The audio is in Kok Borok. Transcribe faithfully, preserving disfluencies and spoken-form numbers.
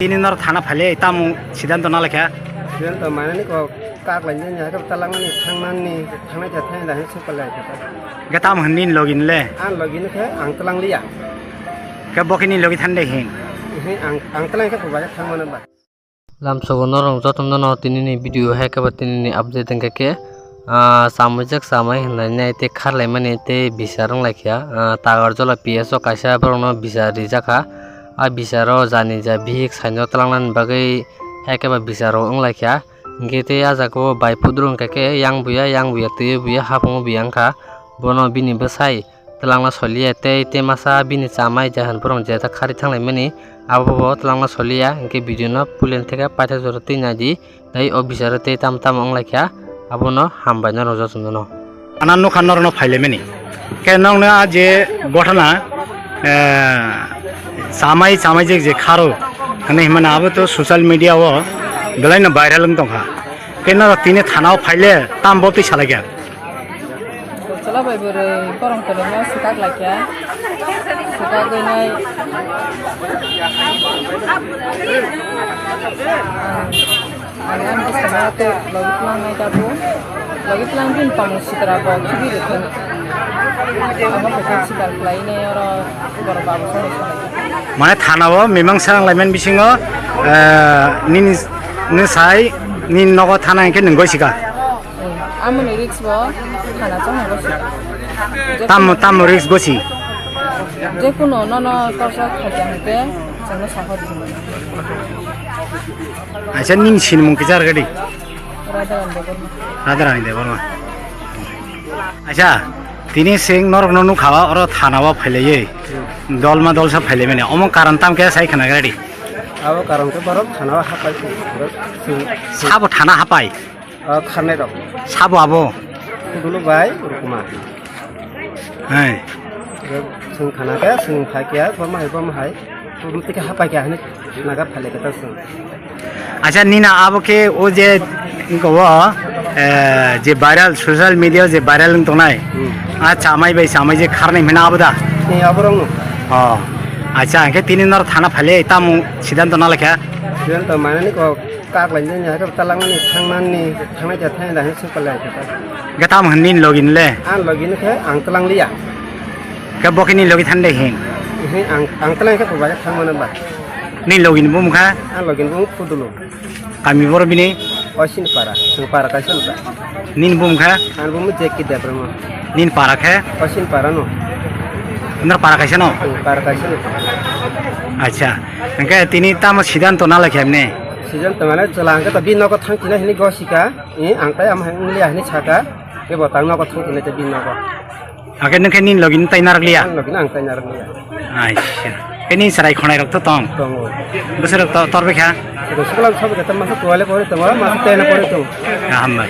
Tini nor thana phaile tamo siddhanto nalaikha? Siddhanto manani kok kak lainani, hai khe talangmani, thangmani, thangnai khe thangnai da hinwi sukha laikha ta. Hwnkhe tamo hwnwi nini logi nile? Ang logi nokhe ang talang liya. Khe bo khe nini logi thani de hin? Ehe, ang, ang talang khe bo bai thangmano ba. Lamsogo norok jotono no tini ni video hai khe ba tini ni update hwnkhe khe, ah, chamwijak chamai hinlainai tei kharlaimani tei bichar wnglaikha. Ah, Tagarjola P S o kaisa borokno bichar rijakha. A bicharo jani ja bihik saino twlangnani bagwi hai khe ba bicharo wnglaikha. Hwnkhe tei a jaga o bai phudruk hwnkha khe yang buya, yang buya, twi buya, hapung buya wngkha. Bono bini bwsai twlangna soliya tei, tei masa bini chamai jahon borok jeta khari thanglaimani abo bo twlangna soliya. Hwnkhe video no puilani theke paithak jora twi naidi, tei o bicharo tei tamo tamo wnglaikha, abono hambai norok jotono no. Ana nukha norokno phailaimani. Khe nokno a je gothana, eh, chamai chamai je, je kharo hwnwi himani abo to social media o belaino viral wng tongkha. Khe norok tini thana o phaile tam bo twi salaikha. Chwla bai bwrwi korong kwrwngno swkak laikha. Swkagwinai, ang, ang bwskango tei logi twlangnai tabuk. Logi twlang bini tongmung sitra bo khibi rwkha. Abo khe sita khlainai oro borok babu songwi salaikha. Mane thana o mimang srang laimani bisingo, eh, nini, nini sai, nini nogo thana hinkhe nwng goi sika. Amoni risk bo thana chongma gosi. Tamo, tamo risk gosi? Jekuno nono torsa khaikha hwnkhe chwngno saha di. Aisa nini sinimung kisa rwgadi? Radharam Debbarma. Radharani Debbarma. Aisa tini sing norokno nukha oro thana o phailaiwi dolma dolsa phailaimani omo karon tam khe sai khna rwgadi? Abo karon khe borok thana o hapai sing. Sabo thana hapai? O kharnai rok. Sabo abo? Kudulu bai Rukuma. Hai. Chwng khana khe chwng phai khe borma hai borma hai. Borma tike hapai khe hinwi naga phale khe ta chwng. Acha nina abo khe o je ko, eh, je viral social media je viral wng tongnai. Hmm. A chamai bai chamai je kharnai hwnwi abo da? Ni abo rok no. Oh. Acha hwnkhe tini nor thana phale tamo siddhanto nalaikha? Siddhanto manani kok. Kak lainani, hai khe talangmani, thangnani, thangnai khe thangnai da hinwi sukha laikha ta. Hwnkhe tamo hwn nini logi nile? Ang logi nokhe ang talang liya. Khe bo khe nini logi thani de hin? Ehe, ang, ang talang khe bo bai thangmano ba. Nini logi ni bumung kha? Ang logi ni bumung Khudulu. Kami boro bini? Oisin para, chwng para kaisa no ta. Nini bumung kha? Ang bumung J K Debbarma. Nini para khe? Oisin para no. Nor para kaisa no? Chwng para kaisa no. Acha. Hwnkhe tini tamo siddhanto nalaikha himne? Siddhanto mane chwla hwnkhe to bini nogo thang tino hinwi gosika, i ang tai ama wngya hinwi saka, tei bo tang nogo thang tino tei bini nogo. Hwnkhe nwng khe nini logi nwng tai narwkliya? Ang logi no ang tai narwkliya. Aisa. Tei nini chwrai khonai rok to tong? Tongo. Bwswk rok to torbaikha? Rwsuklam sabai khe masa twelve pori tongo, masa ten pori tongo. Hambai.